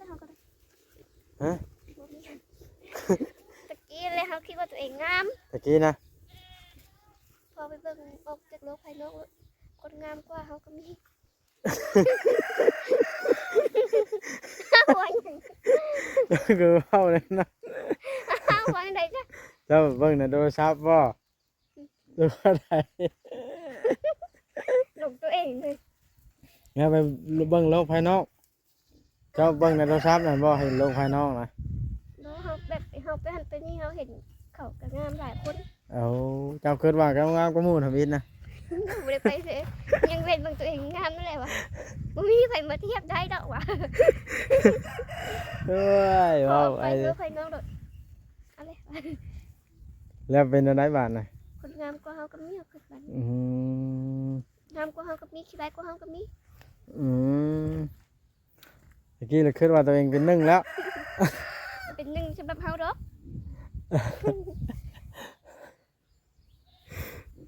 ເຮົາກໍໄດ້ ຮະ? ຕະກີ້ແຫຼະ ເຮົາຄິດວ່າຕົວເອງງາມ ຕະກີ້ນະ ພໍໄປເບິ່ງອອກຈາກໂລກພາຍນອກ ຄົນງາມກວ່າເຮົາກໍມີ. ເຈົ້າຄືເວົ້ານັ້ນນະ ເວົ້າຈັ່ງໃດຈ້ະ? ເຈົ້າເບິ່ງໃນໂທລະສັບບໍ່? ຫຼືວ່າໃດ? ຫຼົງຕົວເອງເລີຍ ແລ້ວໄປເບິ່ງໂລກພາຍນອກ. ເຈົ້າເບິ່ງໃນໂທລະສັບນັ້ນບໍ່ ເຫັນໂລກພາຍນອກນະ? ບໍ່ ເຮົາແບບ ເຮົາໄປຫັ້ນໄປນີ້ ເຮົາເຫັນເຂົາກໍງາມຫຼາຍຄົນ. ເອົາ ເຈົ້າຄິດວ່າເຈົ້າງາມກວ່າໝູ່ທຳອິດນະ? ບໍ່ໄດ້ໄປເສ ຍັງເຫັນເບິ່ງຕົວເອງງາມນັ້ນແຫຼະວະ ບໍ່ມີໃຜມາທຽບໄດ້ດອກວະ. ໂອ້ຍ ເວົ້າໄປ ເວົ້າໄປໂລກພາຍນອກໂລດ ເອົາເລີຍ. ແລ້ວເປັນແນວໃດບາດນະ? ຄົນງາມກວ່າເຮົາກໍມີ ເຮົາຄິດວ່າ ອືມ ງາມກວ່າເຮົາກໍມີ ຂີ້ຮ້າຍກວ່າເຮົາກໍມີ. ອືມ ຕະກີ້ລະຄິດວ່າຕົວເອງເປັນໜຶ່ງແລ້ວ ເປັນໜຶ່ງສຳລັບເຮົາດອກ.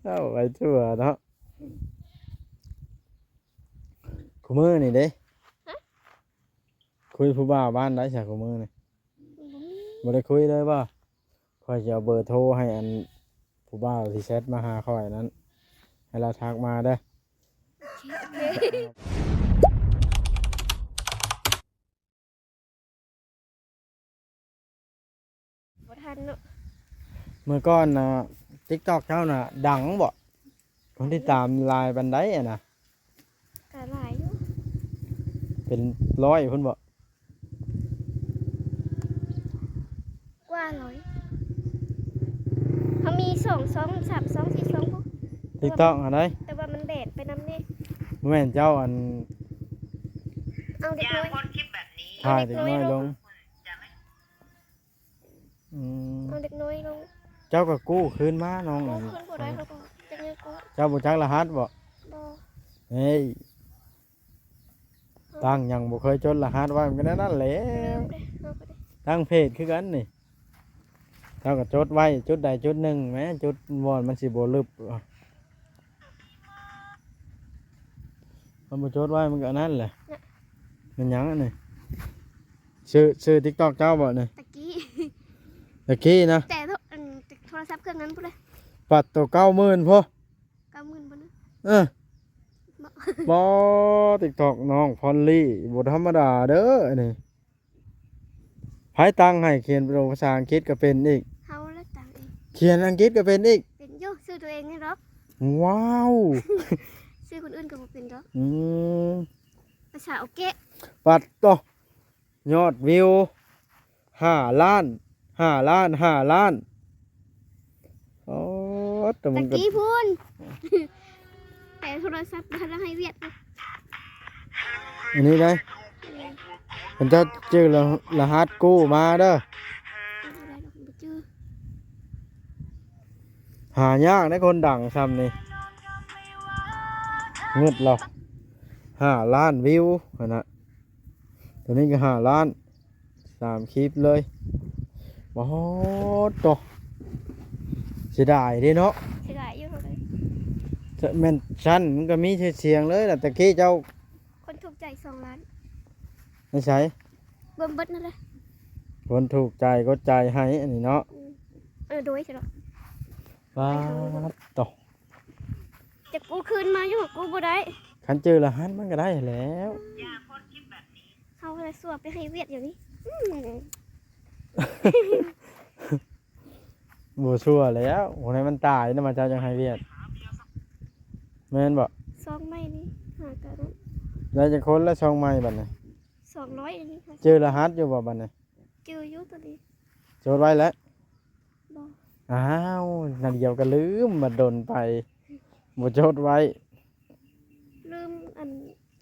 ເອົາໄປທົ່ວເນາະ ຄູ່ມື້ນີ້ເດ້ ຮະ? ຄຸຍຜູ້ບ່າວບ້ານໃດຊະຄູ່ມື້ນີ້? ບໍ່ມີ ບໍ່ໄດ້ຄຸຍເລີຍບໍ່? ຂ້ອຍຊິເອົາເບີໂທໃຫ້ອັນຜູ້ບ່າວທີ່ແຊັດມາຫາຂ້ອຍນັ້ນ ໃຫ້ລາວທັກມາເດີ. ໂອເຄ ໂອເຄ ບໍ່ທັນເນາະ. ເມື່ອກ່ອນນະ TikTok ເຈົ້ານະດັງບໍ່? ຄົນຕິດຕາມຫຼາຍປານໃດຫັ້ນນະ? ກໍຫຼາຍຢູ່ ເປັນຮ້ອຍພຸ້ນບໍ່? ກວ່າຮ້ອຍ ເຮົາມີສອງຊ່ອງ ສາມຊ່ອງ ສີ່ຊ່ອງພຸ້ນ TikTok ຫັ້ນໃດ ແຕ່ວ່າມັນແບນໄປນຳເດ້. ບໍ່ແມ່ນເຈົ້າອັນ ເອົາເດັກນ້ອຍ ຖ່າຍເດັກນ້ອຍລົງ. ອືມ ເອົາເດັກນ້ອຍລົງ ເຈົ້າກໍກູ້ຄືນມານ້ອງ ກູ້ຄືນບໍ່ໄດ້ ເຂົາກໍຈະຍັງກູ້. ເຈົ້າບໍ່ຈັກລະຫັດບໍ່? ບໍ່ ເຮີ້ຍ ຕັ້ງຫຍັງບໍ່ເຄີຍຈົດລະຫັດໄວ້ ມັນກໍແນວນັ້ນແຫຼະ. ຕັ້ງເພຈຄືກັນນີ້ ເຈົ້າກໍຈົດໄວ້ ຈຸດໃດຈຸດໜຶ່ງແມ້ ຈຸດບ່ອນມັນຊິບໍ່ລຶບ. ຄັນບໍ່ຈົດໄວ້ມັນກໍອັນນັ້ນແຫຼະ. ແມ່ນຫຍັງອັນນີ້? ຊື່ ຊື່ TikTok ເຈົ້າບໍ່ນີ້? ຕະກີ້ ຕະກີ້ນະ ແຕ່ໂທ ອັນ ໂທລະສັບເຄື່ອງນັ້ນພຸ້ນເລີຍ. ປັດໂຕ ເກົ້າໝື່ນພຸ້ນ ເກົ້າໝື່ນພຸ້ນນະ. ເອີ ບໍ່ ບໍ່ TikTok ນ້ອງພອນລີ ບໍ່ທຳມະດາເດີອັນນີ້. ໃຜຕັ້ງໃຫ້? ຂຽນເປັນພາສາອັງກິດກໍເປັນອີກ. ເຮົາແຫຼະຕັ້ງເອງ. ຂຽນອັງກິດກໍເປັນອີກ. ເປັນຢູ່ ຊື່ຕົວເອງນີ້ດອກ. ວ້າວ ຊື່ຄົນອື່ນກໍບໍ່ເປັນດອກ. ອືມ ພາສາໂອເກະ. ປັດໂຕ ຍອດວິວ ຫ້າລ້ານ ຫ້າລ້ານ ຫ້າລ້ານ. ໂອ້ ແຕ່ມັນກໍ ຕະກີ້ພຸ້ນ ແຕ່ໂທລະສັບບໍ່ທັນໄດ້ໃຫ້ວຽກ. ອັນນີ້ໄດ໋ ເພິ່ນຈະຈື່ລະ ລະຫັດກູ້ມາເດີ. ບໍ່ໄດ້ດອກ ບໍ່ຈື່. ຫາຍາກເດ້ຄົນດັງຊ່ຳນີ້. ງຶດລະ ຫ້າລ້ານວິວຫັ້ນນະ. ຕົວນີ້ກໍຫ້າລ້ານ ສາມຄລິບເລີຍ. ໂອ້ໂຕ ເສຍດາຍເດ້ເນາະ. ເສຍດາຍຢູ່ ແມ່ນຊັ້ນມັນກໍມີຊື່ສຽງເລີຍລະ. ຕະກີ້ເຈົ້າ ຄົນຖືກໃຈສອງລ້ານ. ໃນໃສ? ເບິ່ງເບິດນັ້ນແຫຼະ. ຄົນຖືກໃຈກົດໃຈໃຫ້ອັນນີ້ເນາະ. ອືມ ເອີ ໂດຍ ປາດໂຕ ຈະກູ້ຄືນມາຢູ່ ກູ້ບໍ່ໄດ້. ຄັນຈື່ລະຫັດມັນກໍໄດ້ແລ້ວ. ເຮົາລະຊົ່ວໄປໃຫ້ວຽກດຽວນີ້. ອືມ ບໍ່ຊົ່ວແລ້ວ. ໂອ້ຍ ໃຫ້ມັນຕາຍນະ ມາເຈົ້າຈັ່ງໃຫ້ວຽກ ແມ່ນບໍ່? ຊ່ອງໃໝ່ນີ້ຫາກະນັ້ນ. ໄດ້ຈັກຄົນລະຊ່ອງໃໝ່ບັດນີ້? ສອງຮ້ອຍອັນນີ້. ຈື່ລະຫັດຢູ່ບໍ່ບັດນີ້? ຈື່ຢູ່ຕົວນີ້. ຈົດໄວ້ແລ້ວ? ບໍ່. ອ້າວ ນາດຽວກໍລືມ ມາດົນໄປ ບໍ່ຈົດໄວ້. ລືມອັນ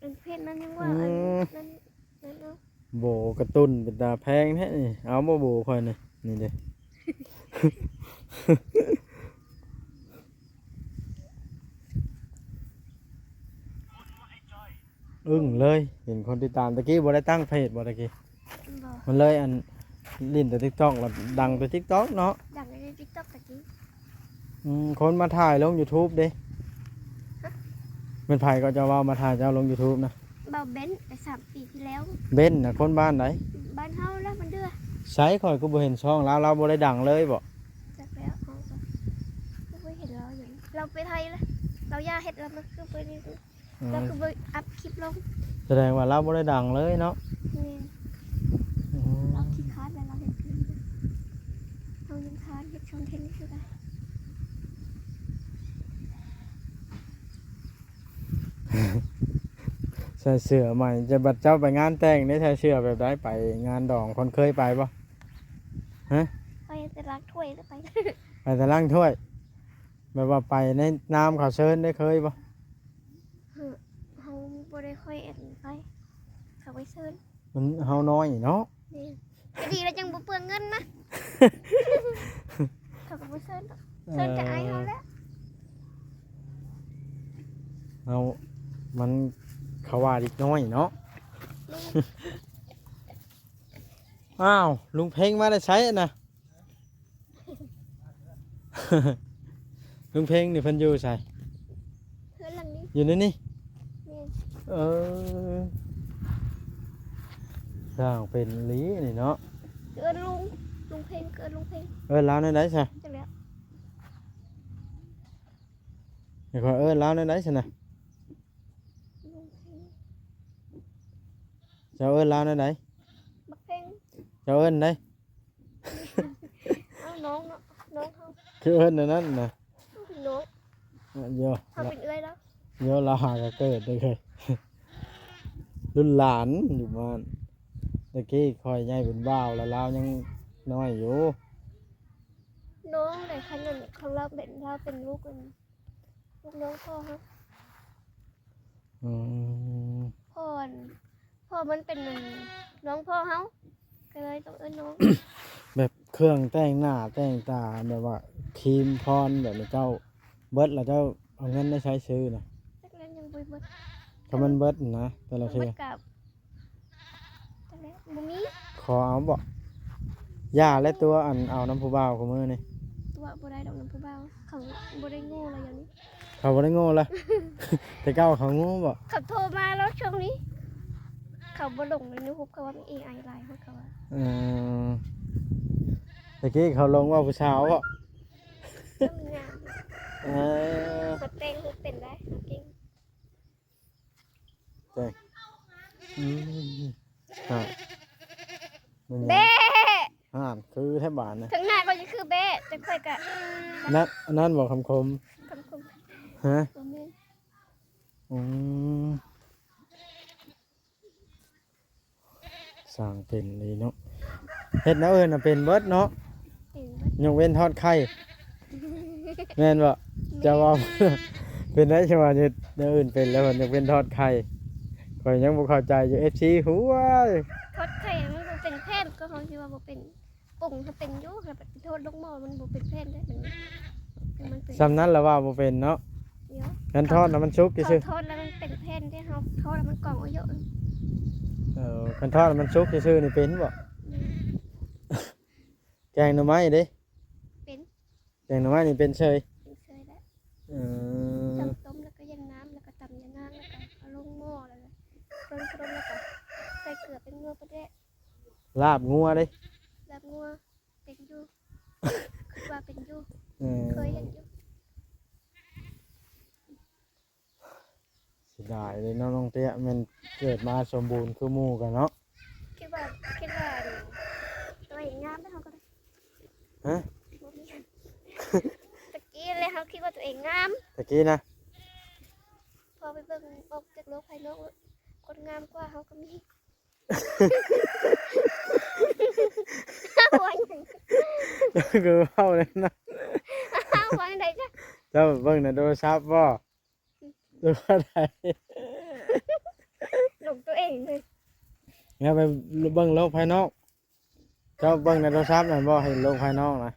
ອັນເພຈນັ້ນຍັງວ່າ ອືມ ອັນນັ້ນ ນັ້ນເນາະ. ໂບກະຕຸ້ນເປັນຕາແພງແທ້ນີ້. ເອົາບໍ່ໂບຂ້ອຍນີ້? ນີ້ເດ້. ອຶ້ງເລີຍ ເຫັນຄົນຕິດຕາມ. ຕະກີ້ບໍ່ໄດ້ຕັ້ງເພຈບໍ່ຕະກີ້? ບໍ່. ມັນເລີຍອັນ ຫຼິ້ນແຕ່ TikTok ລະດັງແຕ່ TikTok ເນາະ. ດັງແຕ່ TikTok ຕະກີ້. ອືມ ຄົນມາຖ່າຍລົງ YouTube ເດ້. ຮະ? ແມ່ນໃຜກໍເຈົ້າວ່າມາຖ່າຍເຈົ້າລົງ YouTube ນະ? ບ່າວເບັນ ແຕ່ສາມປີທີ່ແລ້ວ. ເບັນນະ ຄົນບ້ານໃດ? ບ້ານເຮົາລະ ບ້ານເດືອ. ໃສ ຂ້ອຍກໍບໍ່ເຫັນຊ່ອງລາວ ລາວບໍ່ໄດ້ດັງເລີຍບໍ? ຈັກແລ້ວ ເຮົາກໍບໍ່ເຫັນລາວຢູ່. ລາວໄປໄທລະ ລາວຢ່າເຮັດ ລາວມາຄືເບິ່ງນີ້. ອືມ ລາວຄືບໍ່ອັບຄລິບລົງ? ສະແດງວ່າລາວບໍ່ໄດ້ດັງເລີຍເນາະ. ແມ່ນ. ອືມ ລາວຂີ້ຄ້ານແລ້ວ ລາວເຮັດ ເຮົາຍັງຄ້ານເຮັດຄອນເທັນຄືກັນ. ໃສ່ເສື້ອໃໝ່ ຈະບັດເຈົ້າໄປງານແຕ່ງນີ້ ໃສ່ເສື້ອແບບໃດ? ໄປງານດອງຄົນເຄີຍໄປບໍ່? ຮະ? ໄປແຕ່ລ້າງຖ້ວຍ ໄປ ໄປແຕ່ລ້າງຖ້ວຍ. ແບບວ່າໄປໃນນາມເຂົາເຊີນໄດ້ເຄີຍບໍ່? ເຮົາ ເຮົາບໍ່ໄດ້ຄ່ອຍອັນໄປ ເຂົາໄປເຊີນ. ມັນ ເຮົານ້ອຍເນາະ. ແມ່ນ. ກໍດີແລ້ວ ຈັ່ງບໍ່ເປືອງເງິນນະ. ເຂົາກໍບໍ່ເຊີນດອກ ເອີ ເຊີນແຕ່ອ້າຍເຮົາແຫຼະ. ເຮົາ ມັນ ເຂົາວ່າເດັກນ້ອຍເນາະ. ອ້າວ ລຸງເພັງມາແຕ່ໃສນະ? ລຸງເພັງນີ້ເພິ່ນຢູ່ໃສ? ເຮືອນຫຼັງນີ້ ຢູ່ໃນນີ້. ແມ່ນ. ເອີ ຊ່າງເປັນອີ່ຫຼີນີ້ເນາະ. ເອີ້ນລຸງ ລຸງເພັງ ເອີ້ນລຸງເພັງ. ເອີ້ນລາວແນວໃດຊະ? ຈັກແລ້ວ ໃຫ້ຂ້ອຍເອີ້ນລາວແນວໃດຊະນະ? ລຸງເພັງ. ເຈົ້າເອີ້ນລາວແນວໃດ? ບັກເພັງ. ເຈົ້າເອີ້ນໃດ? ເອົາ ນ້ອງເນາະ ນ້ອງເຮົາ. ຄືເອີ້ນແນວນັ້ນນະ? ນ້ອງ. ເອີ ເຮົາເປັນເອື້ອຍລາວ. ໂຍ ລາວຫາກໍເກີດເດ້ເຄີຍ ລຸ້ນຫຼານຢູ່ບ້ານ. ແຕ່ກີ້ຂ້ອຍໃຫຍ່ເປັນບ່າວແລ້ວ ລາວຍັງນ້ອຍຢູ່. ນ້ອງໃດຂະໜາດ ຂອງລາວເປັນ ລາວເປັນລູກ ລູກນ້ອງພໍ່ເຮົາ. ອືມ ພໍ່ ພໍ່ມັນເປັນນ້ອງພໍ່ເຮົາ ກໍເລີຍຕ້ອງເອີ້ນນ້ອງ. ແບບເຄື່ອງແຕ່ງໜ້າແຕ່ງຕາ ແບບວ່າຄຣີມພອນແບບນີ້ ເຈົ້າເບິດແລ້ວ ເຈົ້າເອົາເງິນໃນໃສຊື້ນະ? ຈັກແລ້ວ ຍັງບໍ່ເບິດ. ຖ້າມັນເບິດນະ ແຕ່ລະເທື່ອ ເບິດກໍ ຈັກແລ້ວ ບໍ່ມີ. ຂໍເອົາບໍ? ຢ່າແລະ ຕົວະ ອັນ ເອົານຳຜູ້ບ່າວຄູ່ມື້ນີ້. ຕົວະບໍ່ໄດ້ດອກນຳຜູ້ບ່າວ ເຂົາບໍ່ໄດ້ໂງ່ແລ້ວດຽວນີ້. ເຂົາບໍ່ໄດ້ໂງ່ລະ ແຕ່ເກົ່າເຂົາໂງ່ບໍ? ເຂົາໂທມາແລ້ວຊ່ວງນີ້ ເຂົາບໍ່ຫຼົງໃນຮູບ ເຂົາວ່າມັນເອໄອຫຼາຍ ເຂົາວ່າ. ເອີ ແຕ່ກີ້ເຂົາຫຼົງວ່າຜູ້ສາວບໍ? ມັນງາມ. ເອີ ເຂົາແຕ່ງຮູບເປັນໄດ໋ ເຂົາເກັ່ງ. ແຈ້ງ ອືມ ຮະ ແບ້ ຮະ ຄືແທ້ບາດນະ. ເຖິງໜ້າຂ້ອຍຈະຄືແບ້ ແຕ່ຂ້ອຍກະ ນັ້ນ ອັນນັ້ນບໍ່ຄຳຄົມ? ຄຳຄົມ. ຮະ? ບໍ່ແມ່ນ. ອືມ ຊ່າງເປັນອີ່ຫຼີເນາະ ເຮັດແນວອື່ນນະເປັນເບິດເນາະ. ເປັນເບິດ ຍົກເວັ້ນທອດໄຂ່ ແມ່ນບໍ່? ແມ່ນ. ຈະເວົ້າ ເປັນໄດ້ ຈະວ່າເຮັດແນວອື່ນເປັນແລ້ວ ເພິ່ນຍົກເວັ້ນທອດໄຂ່. ຂ້ອຍຍັງບໍ່ເຂົ້າໃຈຢູ່ ເອັຟຊີ ຫ້ວຍ ທອດໄຂ່ມັນບໍ່ເປັນແຜ່ນ ກໍເຮົາຊິວ່າບໍ່ເປັນປຸງ ຖ້າເປັນຢູ່ ຖ້າໄປທອດລົງໝໍ້ມັນບໍ່ເປັນແຜ່ນເດ້ ມັນ ມັນເປັນ ສ່ຳນັ້ນລະວ່າບໍ່ເປັນເນາະ. ດຽວ ຄັນທອດນະມັນສຸກຊື່ໆ ເຂົາທອດແລ້ວມັນເປັນແຜ່ນເດ້ ເຮົາທອດແລ້ວມັນກອງອອກເຍາະ. ເອີ ຄັນທອດແລ້ວມັນສຸກຊື່ໆນີ້ເປັນບໍ່? ແມ່ນ. ແກງໜໍ່ໄມ້ເດ້? ເປັນ. ແກງໜໍ່ໄມ້ນີ້ເປັນເຊີຍ? ເປັນເຊີຍແຫຼະ. ເອີ ຕຳຕົ້ມ ແລ້ວກໍຢ່າງນ້ຳ ແລ້ວກໍຕຳຢ່າງນ້ຳ ແລ້ວກໍເອົາລົງໝໍ້ ແລ້ວກໍຄົນໆ ແລ້ວກໍໃສ່ເກືອ ແປ້ງນົວ ປາແດກ. ລາບງົວເດ້? ລາບງົວ ເປັນຢູ່ ຄິດວ່າເປັນຢູ່. ເອີ ເຄີຍເຮັດຢູ່. ເສຍດາຍເດ້ເນາະນ້ອງເຕ້ຍ ແມ່ນເກີດມາສົມບູນຄືໝູ່ກັນເນາະ. ຄິດວ່າ ຄິດວ່າ ອັນ ຕົວເອງງາມເດ້ ເຮົາກໍໄດ້. ຮະ? ບໍ່ມີ. ຕະກີ້ແຫຼະ ເຮົາຄິດວ່າຕົວເອງງາມ ຕະກີ້ນະ. ພໍໄປເບິ່ງອອກຈາກໂລກພາຍນອກ ຄົນງາມກວ່າເຮົາກໍມີ. ເຈົ້າຄືເວົ້າແນວນັ້ນ? ເຈົ້າເບິ່ງໃນໂທລະສັບບໍ່? ຫຼືວ່າໃດ? ຫຼົງຕົວເອງເລີຍ. ແລ້ວໄປເບິ່ງໂລກພາຍນອກ. ເຈົ້າເບິ່ງໃນໂທລະສັບນັ້ນບໍ່? ເຫັນໂລກພາຍນອກນະ.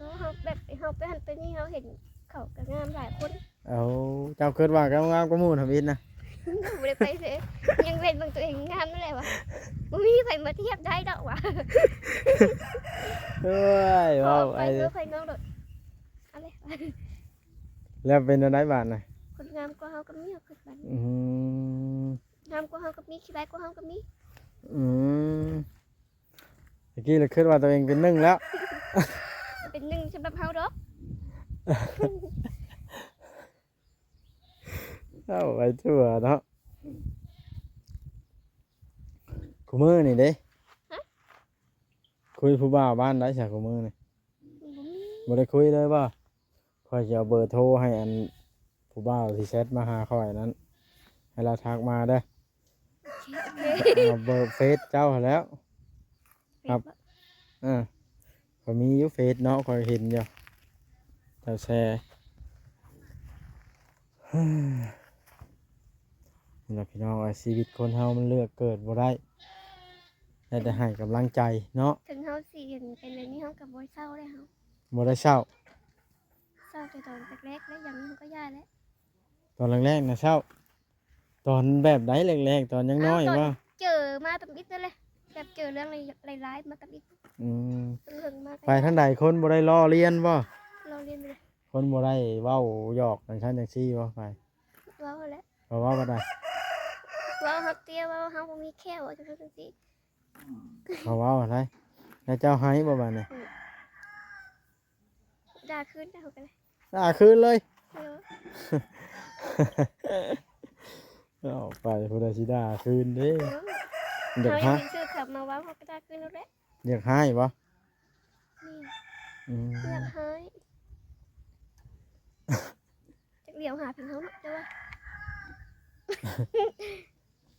ບໍ່ ເຮົາແບບ ເຮົາໄປຫັ້ນໄປນີ້ ເຮົາເຫັນເຂົາກໍງາມຫຼາຍຄົນ. ເອົາ ເຈົ້າຄິດວ່າເຈົ້າງາມກວ່າໝູ່ທຳອິດນະ? ບໍ່ໄດ້ໄປເສ ຍັງເຫັນເບິ່ງຕົວເອງງາມນັ້ນແຫຼະຫວາ. ບໍ່ມີໃຜມາທຽບໄດ້ດອກຫວາ. ເອີຍ ເວົ້າໄປ ໄປເບິ່ງພາຍນອກໂລດ. ເອົາເລີຍ. ແລ້ວເປັນແນວໃດບາດນະ? ຄົນງາມກວ່າເຮົາກໍມີ ເຮົາຄິດບາດນີ້. ອືມ. ງາມກວ່າເຮົາກໍມີ ຂີ້ຮ້າຍກວ່າເຮົາກໍມີ. ອືມ ຕະກີ້ລະຄິດວ່າຕົວເອງເປັນໜຶ່ງແລ້ວ. ເປັນໜຶ່ງສຳລັບເຮົາດອກ. ເວົ້າໄປທົ່ວເນາະ. ຄູ່ມື້ນີ້ເດ້? ຮະ? ຄຸຍຜູ້ບ່າວບ້ານໃດຊະຄູ່ມື້ນີ້? ບໍ່ມີ. ບໍ່ໄດ້ຄຸຍເລີຍບໍ່? ຂ້ອຍຊິເອົາເບີໂທໃຫ້ອັນຜູ້ບ່າວທີ່ແຊັດມາຫາຂ້ອຍນັ້ນ ໃຫ້ລາວທັກມາເດີ. ໂອເຄ ໂອເຄ ເອົາເບີເຟສເຈົ້າຫັ້ນແຫຼ້ວ. ເຟສ ຄັບ ບໍ່? ເອີ ຂ້ອຍມີຢູ່ເຟສເນາະ ຂ້ອຍເຫັນຢູ່ ເຈົ້າແຊ. ນີ້ລະພີ່ນ້ອງເອີຍ ຊີວິດຄົນເຮົາມັນເລືອກເກີດບໍ່ໄດ້ ໄດ້ແຕ່ໃຫ້ກຳລັງໃຈເນາະ. ເຖິງເຮົາຊິເປັນແບບນີ້ ເຮົາກໍບໍ່ເສົ້າເດ້ເຮົາ. ບໍ່ໄດ້ເສົ້າ. ເສົ້າແຕ່ຕອນແລກໆ ແລ້ວຢ່າງນີ້ເຮົາກໍຢ່າແລ້ວ. ຕອນແລກໆ ນະເສົ້າ. ຕອນແບບໃດແລກໆ ຕອນຍັງນ້ອຍບໍ່? ເຈີມາທຳອິດນັ້ນແຫຼະ ແບບເຈີເລື່ອງຫຼາຍໆ ມາທຳອິດ. ອືມ ເຖິງມາ ໄປທາງໃດຄົນບໍ່ໄດ້ລໍ້ລຽນບໍ່? ລໍ້ລຽນເລີຍ. ຄົນບໍ່ໄດ້ເວົ້າຫຍອກຈັ່ງຊັ້ນຈັ່ງຊີ້ບໍ່? ໄປ ເວົ້າແຫຼະ. ເຂົາເວົ້າວ່າໃດ? ເວົ້າເຮົາເຕ້ຍ ເວົ້າເຮົາບໍ່ມີແຂ້ວ ຈັ່ງຊັ້ນຈັ່ງຊີ້. ເຂົາເວົ້າໃດ? ແລ້ວເຈົ້າໄຫ້ບໍ່ບາດນີ້? ອືມ ດ່າຄືນ ດ່າຄືນເລີຍ. ເອີ ເອົາໄປ ຜູ້ໃດຊິດ່າຄືນເດ້. ເອີ ຢາກ ເຮົາຍັງ ຫາ ຊື່ເຂົາມາເວົ້າ ເຮົາກໍດ່າຄືນໂລດແຫຼະ. ຢາກຮ້າຍບໍ່? ແມ່ນ. ອືມ ຢາກຮ້າຍ. ຈັກຫຼຽວຫາເພິ່ນເຮົາເນາະ ແຕ່ວ່າ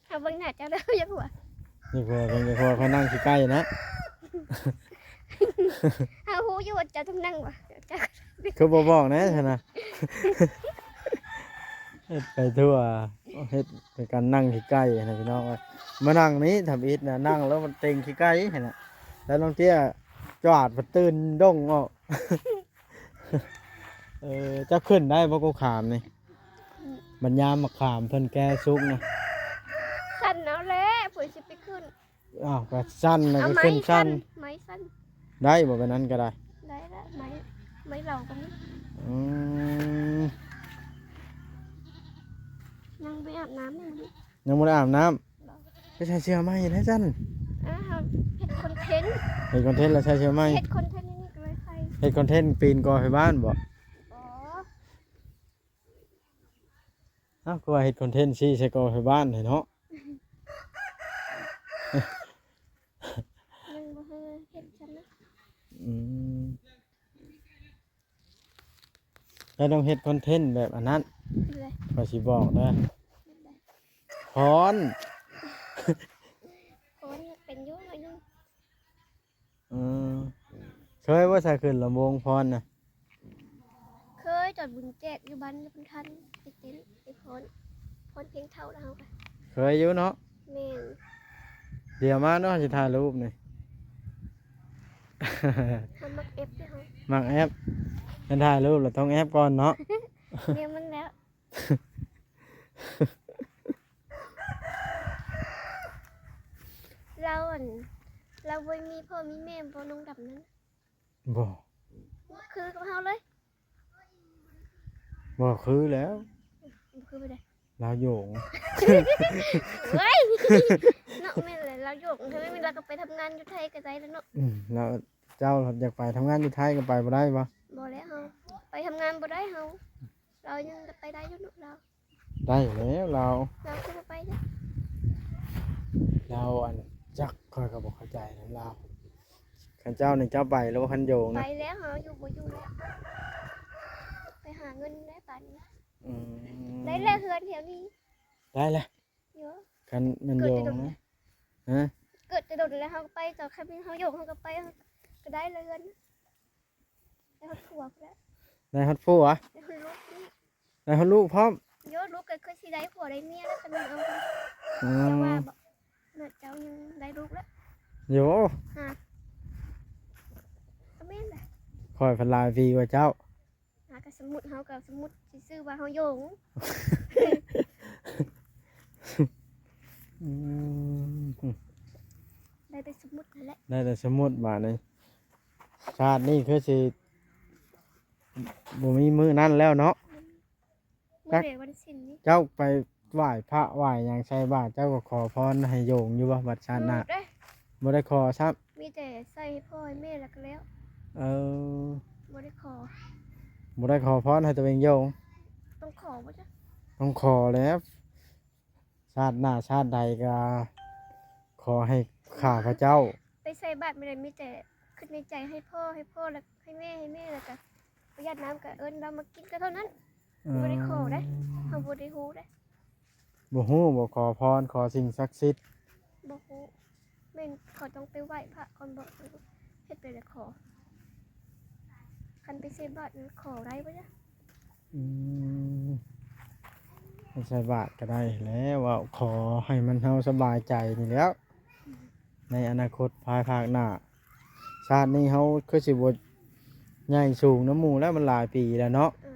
ເຮົາເບິ່ງໜ້າເຈົ້າແລ້ວຢາກຫົວ. ຢາກຫົວ ເພິ່ນຢາກຫົວ ຂ້ອຍນັ່ງຂີ້ໄກ່ນະ. ເຮົາຮູ້ຢູ່ວ່າເຈົ້າຕ້ອງນັ່ງຫວາ ເຈົ້າ ຄືບໍ່ບອກແດ່ຊັ້ນນະ? ເຮັດໄປທົ່ວ ເຮັດໃນການນັ່ງຂີ້ໄກ່ຫັ້ນນະພີ່ນ້ອງເອີຍ. ມານັ່ງນີ້ທຳອິດນະ ນັ່ງແລ້ວມັນເຕັງຂີ້ໄກ່ຫັ້ນນະ. ແລ້ວນ້ອງເຕ້ຍຈວາດ ມັນຕື່ນດົ້ງອອກ. ເອີ ເຈົ້າຂຶ້ນໄດ້ບໍ່ ກົກຂາມນີ້? ອືມ ບັດຍາມໝາກຂາມເພິ່ນແກ່ສຸກນະ ສັ່ນເອົາແຫຼະ ເພິ່ນຊິໄປຂຶ້ນ. ອ້າວ ກໍສັ່ນນະ ເອົາ ກໍຂຶ້ນສັ່ນ ໄມ້ສັ່ນ. ໄດ້ບໍ່ ແບບນັ້ນກໍໄດ້? ໄດ້ລະ ໄມ້ ໄມ້ເຫຼົ່າກໍມີ. ອືມ ຍັງບໍ່ອາບນ້ຳ ຍັງບໍ່ ຍັງບໍ່ໄດ້ອາບນ້ຳ. ໄປໃສ່ເສື້ອໃໝ່ແລ້ວຊັ້ນ. ອ້າວ ເຮັດຄອນເທັນ ເຮັດຄອນເທັນແລ້ວໃສ່ເສື້ອໃໝ່. ເຮັດຄອນເທັນນີ້ກໍເລີຍໃສ່ ເຮັດຄອນເທັນປີນກໍໄຟບ້ານບໍ່? ອໍ ອ້າວ ຄືວ່າເຮັດຄອນເທັນຊີ້ໃສ່ກໍໄຟບ້ານແທ້ເນາະ. ຍັງບໍ່ເຄີຍເຮັດຊັ້ນນະ. ອືມ ແລ້ວຕ້ອງເຮັດຄອນເທັນແບບອັນນັ້ນ ເຮັດໃດ? ຂ້ອຍຊິບອກເດີ. ເຮັດໃດ? ຟ້ອນ ຟ້ອນເປັນຢູ່ໜ້ອຍໜຶ່ງ. ເອີ ເຄີຍບໍ່ ສາຍຂຶ້ນລຳວົງຟ້ອນນະ? ເຄີຍ ຕອນບຸນແຈກຢູ່ບ້ານລະພັນທັນ ໄປເຕັ້ນ ໄປຟ້ອນ ຟ້ອນເພງເຖົ້າລະເຮົາກະ ເຄີຍຢູ່ເນາະ. ແມ່ນ. ດຽວມາເນາະ ຊິຖ່າຍຮູບນີ້. ເຮົາມັກແອັບເດ້ເຮົາ ມັກແອັບ. ຄັນຖ່າຍຮູບລະຕ້ອງແອັບກ່ອນເນາະ. ແນວມັນແລ້ວ ລາວ ອັນ ລາວບໍ່ມີພໍ່ມີແມ່ບໍ່ ນ້ອງດຳນັ້ນ? ບໍ່ ຄືກັບເຮົາເລີຍ. ບໍ່ຄືແລ້ວ ບໍ່ຄືແບບໃດ? ລາວໂຢງ ເວີ້ຍ ເນາະ ແມ່ນແຫຼະ ລາວໂຢງ. ຖ້າແມ່ນລາວກໍໄປທຳງານຢູ່ໄທກໍໄດ້ແລ້ວເນາະ. ອືມ ລາວ ເຈົ້າຢາກໄປທຳງານຢູ່ໄທກໍໄປບໍ່ໄດ້ບໍ່? ບໍ່ແລ້ວ ເຮົາໄປທຳງານບໍ່ໄດ້ເຮົາ. ລາວຍັງໄປໄດ້ຢູ່ເນາະລາວ. ໄດ້ແລ້ວລາວ ລາວຄືບໍ່ໄປເດ້? ລາວ ອັນ ຈັກ ຂ້ອຍກໍບໍ່ເຂົ້າໃຈນຳລາວ. ຄັນເຈົ້ານີ້ເຈົ້າໄປແລ້ວບໍ່ ຄັນໂຢງນະ? ໄປແລ້ວ ເຮົາຢູ່ບໍ່ຢູ່ແລ້ວ ໄປຫາເງິນແລ້ວບາດນີ້. ອືມ ໄດ້ແລ້ວເຮືອນແຖວນີ້ ໄດ້ແລ້ວ. ໂຢ ຄັນແມ່ນໂຢງນະ. ຮະ? ເກີດແຕ່ດົນແລ້ວ ເຮົາກໍໄປ ຕອນຄັນເຮົາໂຢງເຮົາກໍໄປ ກໍໄດ້ເຮືອນ ໄດ້ຮອດຜົວພຸ້ນແຫຼະ. ໄດ້ຮອດຜົວ? ໄດ້ຮອດລູກນີ້ ໄດ້ຮອດລູກພ້ອມ. ໂຢ ລູກກໍຄືຊິໄດ້ຜົວໄດ້ເມຍແລ້ວ ຄັນເອົາ. ອືມ ແຕ່ວ່າເນາະ ເຈົ້າຍັງໄດ້ລູກແລ້ວ. ໂຢ ຮະ ກໍແມ່ນແຫຼະ. ຂ້ອຍພັນຫຼາຍປີກວ່າເຈົ້າ. ຫາກໍສົມມຸດ ເຮົາກໍສົມມຸດຊື່ໆວ່າເຮົາໂຢງ. ອືມ ໄດ້ແຕ່ສົມມຸດຫັ້ນແຫຼະ ໄດ້ແຕ່ສົມມຸດ. ບາດນີ້ຊາດນີ້ຄືຊິບໍ່ມີມື້ນັ້ນແລ້ວເນາະ. ມື້ໃດວັນສິນນີ້ ເຈົ້າໄປ ໄຫວ້ພະໄຫວ້ຫຍັງໃສ່ບາດ ເຈົ້າກໍຂໍພອນໃຫ້ໂຍງຢູ່ບໍ່ ບັດຊາດໜ້າ? ບໍ່ໄດ້ ບໍ່ໄດ້ຂໍຊ້ຳ ມີແຕ່ໃສ່ໃຫ້ພໍ່ໃຫ້ແມ່ແລ້ວກໍແລ້ວ. ເອີ ບໍ່ໄດ້ຂໍ ບໍ່ໄດ້ຂໍພອນໃຫ້ຕົວເອງໂຍງ. ຕ້ອງຂໍບໍ່ຈະ? ຕ້ອງຂໍແຫຼະ ຊາດໜ້າຊາດໃດກໍຂໍໃຫ້ຂ້າພະເຈົ້າ ໄປໃສ່ບາດມື້ໃດ ມີແຕ່ຄິດໃນໃຈໃຫ້ພໍ່ ໃຫ້ພໍ່ ແລ້ວໃຫ້ແມ່ ໃຫ້ແມ່ ແລ້ວກໍປະຢັດນ້ຳ ກໍເອີ້ນລາວມາກິນກໍເທົ່ານັ້ນ. ອືມ ບໍ່ໄດ້ຂໍເດ້ ເຮົາບໍ່ໄດ້ຮູ້ເດ້. ບໍ່ຮູ້ ບໍ່ຂໍພອນ ຂໍສິ່ງສັກສິດ? ບໍ່ຮູ້ ແມ່ນເຂົາຕ້ອງໄປໄຫວ້ພະກ່ອນບໍ? ເຮັດແບບໃດຂໍ? ຄັນໄປໃສ່ບາດນີ້ຂໍໄດ້ບໍ່ຈະ? ອືມ ໄປໃສ່ບາດກໍໄດ້ແຫຼະ ເວົ້າຂໍໃຫ້ມັນ ເຮົາສະບາຍໃຈນີ້ແຫຼ້ວ. ໃນອະນາຄົດພາຍພາກໜ້າ ຊາດນີ້ເຮົາຄືຊິບໍ່ໃຫຍ່ສູງນຳໝູ່ແລ້ວ ມັນຫຼາຍປີແລ້ວເນາະ. ເອີ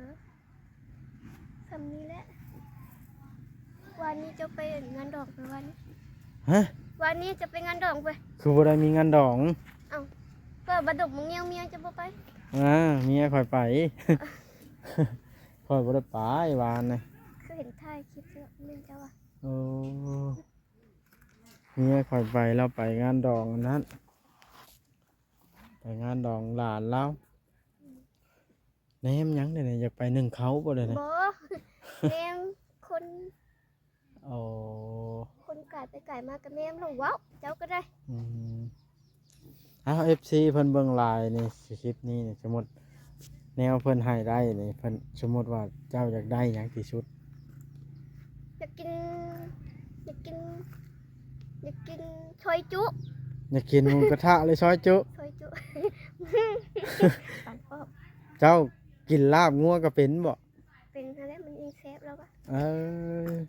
ສ່ຳນີ້ແຫຼະ. ວານນີ້ເຈົ້າໄປງານດອງໄປວານນີ້? ຮະ? ວານນີ້ເຈົ້າໄປງານດອງໄປ? ຄືບໍ່ໄດ້ມີງານດອງ? ເອົ້າ ກໍບາດດົກມັນງຽວ ເມຍເຈົ້າບໍ່ໄປ? ອ່າ ເມຍຂ້ອຍໄປ. ຂ້ອຍບໍ່ໄດ້ໄປວານນະ. ຄືເຫັນຖ່າຍຄລິບແລ້ວແມ່ນເຈົ້າວ່າ? ໂອ້ ເມຍຂ້ອຍໄປ ລາວໄປງານດອງອັນນັ້ນ ໄປງານດອງຫຼານລາວ. ແນມຫຍັງເດນີ້? ຢາກໄປໜຶ້ງເຂົ້າບໍ່ເດນີ້? ບໍ່ ແນມຄົນ. ໂອ້ ຄົນກາຍໄປກາຍມາກໍແນມລົງເວົ້າ ເຈົ້າກໍໄດ້. ອືມ ອ້າວ ເອັຟຊີເພິ່ນເບິ່ງຫຼາຍນີ້ ຄລິບນີ້ນີ້ ສົມມຸດແນວເພິ່ນໃຫ້ໄດ້ນີ້ ເພິ່ນ ສົມມຸດວ່າເຈົ້າຢາກໄດ້ຫຍັງທີ່ສຸດ? ຢາກກິນ ຢາກກິນ ຢາກກິນຊອຍຈຸ. ຢາກກິນໝູກະທະ ຫຼື ຊອຍຈຸ? ຊອຍຈຸ. ປານປອບ. ເຈົ້າກິນລາບງົວກໍເປັນບໍ່? ເປັນຫັ້ນແຫຼະ ມັນຍັງແຊບແລ້ວວ່າ. ເອີ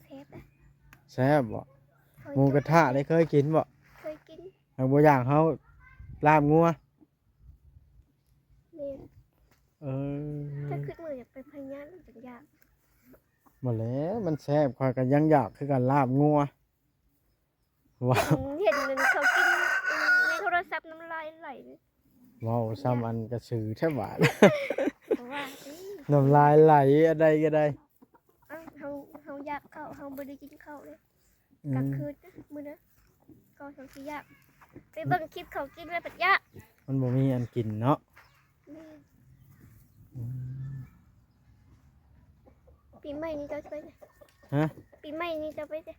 ແຊບເດ້. ແຊບບໍ່? ໝູກະທະໄດ້ເຄີຍກິນບໍ່? ເຄີຍກິນ. ຫາກບໍ່ຢາກເຮົາລາບງົວ. ແມ່ນ. ເອີ ຖ້າຄິດມື້ຢາກໄປພະຍາ ມັນຈັ່ງຢາກ. ບໍ່ແລ້ວ ມັນແຊບ ຂ້ອຍກໍຍັງຢາກຄືກັນ ລາບງົວ. ວ້າວ ເຫັນມັນເຂົາກິນໃນໂທລະສັບ ນ້ຳລາຍໄຫຼ. ເວົ້າຊ່ຳອັນກະສືແທ້ບາດ. ວ່າຕິ ນ້ຳລາຍໄຫຼ ອັນໃດກໍໄດ້. ເອົ້າ ເຮົາ ເຮົາຢາກເຂົ້າ ເຮົາບໍ່ໄດ້ກິນເຂົ້າເລີຍ. ອືມ ກາງຄືນນະ ມື້ນະ ກໍເຮົາຊິຢາກ ໄປເບິ່ງຄລິບເຂົາກິນແລ້ວພັດຢາກ. ມັນບໍ່ມີອັນກິນເນາະ. ແມ່ນ. ອືມ ປີໃໝ່ນີ້ເຈົ້າໄປໃສ? ຮະ? ປີໃໝ່ນີ້ເຈົ້າໄປໃສ?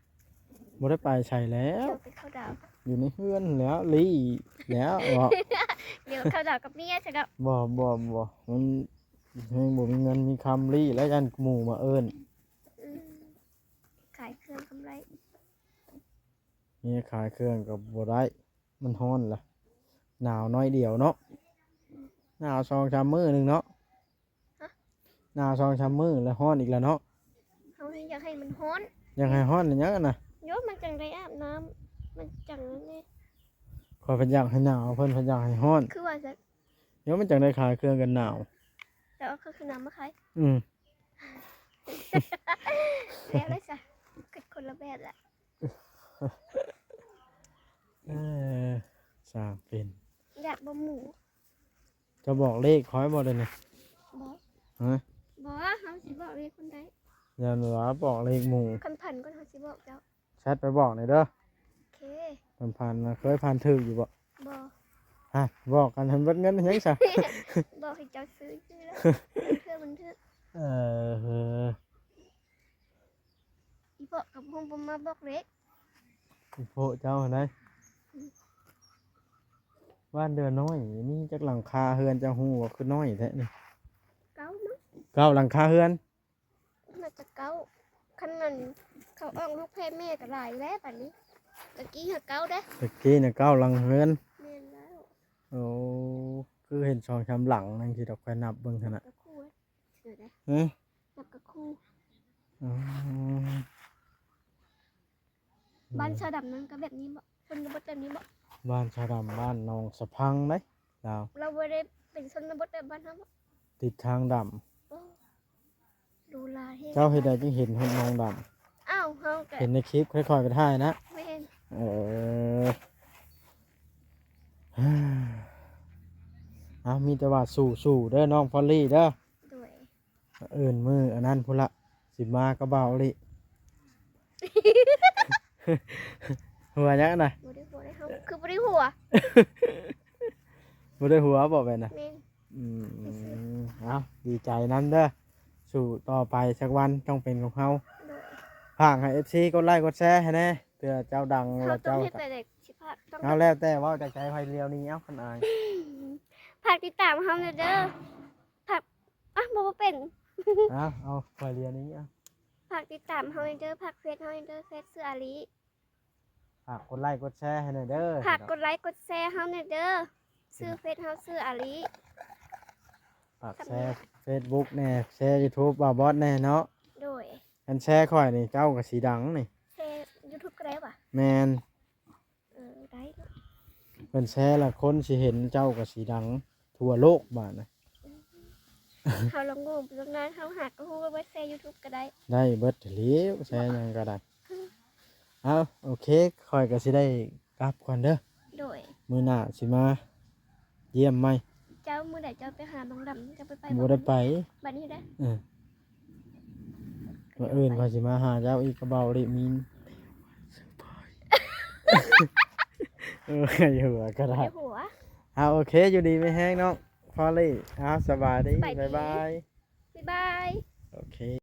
ບໍ່ໄດ້ໄປໃສແລ້ວ ເຈົ້າໄປເຂົ້າດາວ ຢູ່ໃນເຮືອນແລ້ວ ລີ້ແລ້ວ. ບໍ່ ດຽວເຂົ້າດາວກັບເມຍຊະດອກ. ບໍ່ ບໍ່ ບໍ່ ມັນແຮງບໍ່ມີເງິນມີຄຳ ລີ້ແລ້ວ ຢ້ານໝູ່ມາເອີ້ນ. ອືມ ຂາຍເຄື່ອງກຳໄລ. ເມຍຂາຍເຄື່ອງກໍບໍ່ໄດ້ ມັນຮ້ອນລະ ໜາວໜ້ອຍດຽວເນາະ. ອືມ ໜາວສອງສາມມື້ໜຶ່ງເນາະ. ຮະ? ໜາວສອງສາມມື້ແລ້ວຮ້ອນອີກແລ້ວເນາະ. ເຮົານີ້ຢາກໃຫ້ມັນຮ້ອນ. ຢາກໃຫ້ຮ້ອນອີຫຍັງຫັ້ນນະ? ໂຍ ມັນຈັ່ງໄດ້ອາບນ້ຳ ມັນຈັ່ງນັ້ນເດ້. ຂ້ອຍເພິ່ນຢາກໃຫ້ໜາວ ເພິ່ນເພິ່ນຢາກໃຫ້ຮ້ອນ. ຄືວ່າຊັ້ນ. ໂຍ ມັນຈັ່ງໄດ້ຂາຍເຄື່ອງກັນໜາວ. ແຕ່ວ່າເຄື່ອງກັນໜາວມາຂາຍ. ອືມ ແລ້ວໄດ້ຊະ ຄິດຄົນລະແບບລະ. ເອີ ຊ່າງເປັນ. ຢາກບໍ່ໝູ? ຈະບອກເລກຂ້ອຍບໍ່ດຽວນີ້? ບໍ່. ຮະ? ບໍ່ ເຮົາຊິບອກເລກຄົນໃດ? ຢ້ານວ່າບອກເລກໝູ. ຄັນຝັນກ່ອນເຮົາຊິບອກເຈົ້າ. ແຊັດໄປບອກແດ່ເດີ. ໂອເຄ. ຜ່ານໆ ນະ ເຄີຍຜ່ານຖືກຢູ່ບໍ່? ບໍ່. ຮະ ບອກກັນໃຫ້ເບິດເງິນຫຍັງຊະ? ບອກໃຫ້ເຈົ້າຊື້ ຊື້ແລ້ວ ເທື່ອມັນຖືກ. ເອີ ອີພໍ່ກໍບໍ່ຮູ້ ບໍ່ມາບອກເລກ. ອີພໍ່ເຈົ້າຫັ້ນໃດ? ອືມ ບ້ານເຮືອນນ້ອຍນີ້ ມີຈັກຫຼັງຄາເຮືອນ ເຈົ້າຮູ້ວ່າຄືນ້ອຍແທ້ນີ້? ເກົ້າ ເກົ້າຫຼັງຄາເຮືອນ. ໜ້າຈະເກົ້າ ຄັນນັ້ນເຂົາອອກລູກແພ້ແມ່ກໍຫຼາຍແລ້ວບາດນີ້. ຕະກີ້ຫາເກົ້າເດ້. ຕະກີ້ນະເກົ້າຫຼັງເຮືອນ. ແມ່ນແລ້ວ. ໂອ້ ຄືເຫັນສອງສາມຫຼັງຈັ່ງຊີ້ດອກ ຂ້ອຍນັບເບິ່ງຫັ້ນນະ. ນັບກະຄູ່ເດີ. ຮະ? ນັບກະຄູ່. ອໍ ບ້ານຊາວດຳນັ້ນກໍແບບນີ້ບໍ? ຊົນນະບົດແບບນີ້ບໍ? ບ້ານຊາວດຳ ບ້ານໜອງສະພັງເດ້ລາວ. ລາວບໍ່ໄດ້ເປັນຊົນນະບົດແບບບ້ານເຮົາບໍ? ຕິດທາງດຳ. ໂອ້ ດູຫຼາຍແຮງ. ເຈົ້າເຮັດໃດຈຶ່ງເຫັນຮອດໜອງດຳ? ອ້າວ ເຮົາກໍເຫັນໃນຄລິບ ຂ້ອຍໆໄປຖ່າຍນະ. ແມ່ນ. ເອີ ເອົາ ມີແຕ່ວ່າສູ້ໆເດີ ນ້ອງພອລລີເດີ. ໂດຍ. ອື່ນມື້ອັນນັ້ນພຸ້ນລະ ຊິມາກັບບ່າວອີ່ຫຼີ. ຫົວຫຍັງນະ? ບໍ່ໄດ້ຫົວເດ້ ເຮົາຄືບໍ່ໄດ້ຫົວ. ບໍ່ໄດ້ຫົວບໍແວ່ນນະ? ແມ່ນ. ອືມ ເອົາ ດີໃຈນຳເດີ. ສູ້ຕໍ່ໄປ ສັກວັນຕ້ອງເປັນຂອງເຮົາ. ໂດຍ. ຝາກໃຫ້ເອັຟຊີກົດໄລກົດແຊໃຫ້ແດ່ ເພື່ອເຈົ້າດັງ ເຮົາຕ້ອງເຮັດແບບໃດຊິພາກ ຕ້ອງ ເອົາ ແລ້ວແຕ່ເວົ້າຈາກໃຈ ຂ້ອຍລຽວໜີ ເອົາ ຄັນອາຍ. ຝາກຕິດຕາມເຮົາແດ່ເດີ. ຝາກ ອ່ະ ບໍ່ ບໍ່ເປັນ. ເອົາ ເອົາ ຂ້ອຍລຽວໜີ ເອົາ. ຝາກຕິດຕາມເຮົາແດ່ເດີ ຝາກເຟສເຮົາແດ່ເດີ ເຟສຊື່ອາລີ. ຝາກກົດໄລກົດແຊໃຫ້ແດ່ເດີ. ຝາກກົດໄລກົດແຊເຮົາແດ່ເດີ. ຊື່ເຟສເຮົາຊື່ອາລີ. ຝາກແຊເຟສບຸກແດ່ ແຊຢູທູບບ່າວບອດແດ່ເນາະ. ໂດຍ. ຄັນແຊຂ້ອຍນີ້ ເຈົ້າກໍຊິດັງນີ້. ແຊຢູທູບກໍໄດ້ຫວາ? ແມ່ນ. ເອີ ໄດ້. ເພິ່ນແຊລະຄົນຊິເຫັນເຈົ້າກໍຊິດັງທົ່ວໂລກບາດນະ. ເຮົາລະໂງ່ ເລື່ອງນັ້ນເຮົາຫາກກໍຮູ້ວ່າແຊຢູທູບກໍໄດ້. ໄດ້ເບິດແຫຼ້ວ ແຊຫຍັງກໍໄດ້. ເອົາ ໂອເຄ ຂ້ອຍກໍຊິໄດ້ກັບກ່ອນເດີ. ໂດຍ. ມື້ໜ້າຊິມາຢ້ຽມໃໝ່. ເຈົ້າ ມື້ໃດເຈົ້າໄປຫານ້ອງດຳ ເຈົ້າໄປ ໄປ ບໍ່ໄດ້ໄປ. ບັດນີ້ໄດ້. ເອີ. ມື້ອື່ນຂ້ອຍຊິມາຫາເຈົ້າອີກ ກະເບົາລິມິນ. ເອີ ຢູ່ກໍໄດ້. ໄປຫົວ. ເອົາ ໂອເຄ ຢູ່ດີມີແຮງເນາະ ພໍລີ. ເອົາ ສະບາຍດີ. ສະບາຍດີ. ບາຍບາຍ. ບາຍບາຍ. ໂອເຄ.